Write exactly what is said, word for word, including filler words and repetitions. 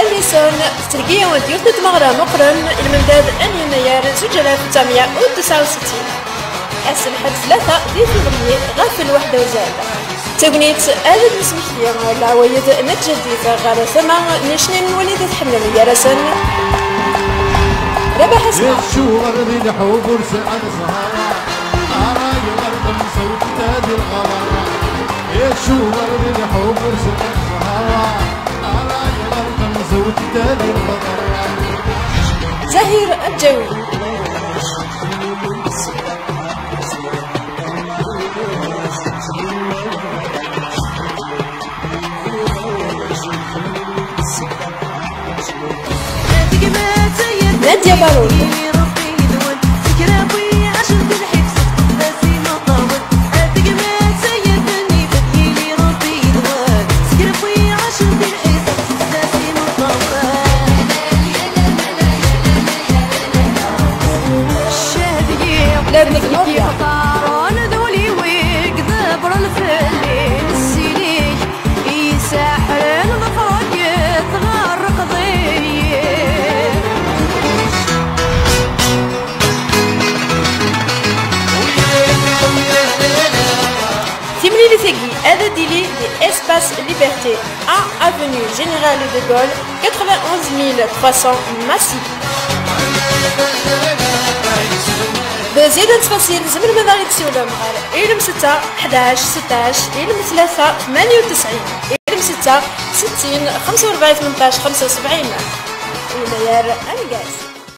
Alison, tettergi-awen-d yiwet n tmeɣra meqqren i lmendad n yennayer zuǧ alaf u tesɛemya u tesɛa u settin. Ass n lḥedd tlata di tiɣmi ɣef lweḥda uzal. D tagnit ad d-nesmekti leɛwayed n tjaddit ɣer tama n icnimen n wid i tḥemmlem gar-asen Rabaḥ Asma. Yettcuɣer di lḥub ur sɛan ẓhara, ara yeɣer temẓewt ta di lɣerra. Yettcuɣer di lḥub ur sɛan ẓhara, ara yeɣer temẓewt ta di lɣerra. Zahir Lǧawi. Nadia Barod. Llan deg Nubya. Qqaren d wul-iw i iḍebbren fell-i, nsilik i yi-saḥren, ḍefreɣ-k tɣerrqeḍ-iyi. Timlilit-agi ad d-tili di Espace Liberté, un avenue Général de Gaulle, quatre-vingt-onze mille trois cents Massy. Bezzid n ttfasil, tzemrem ad aɣ-d-tessiwlem ɣer alem setta, ḥdac, seṭṭac, alem tlata, tmanya u tesɛin, alem setta, settin, xemsa u rebɛin, tmenṭac, xemsa u sebɛin. Yennayer aneggaz.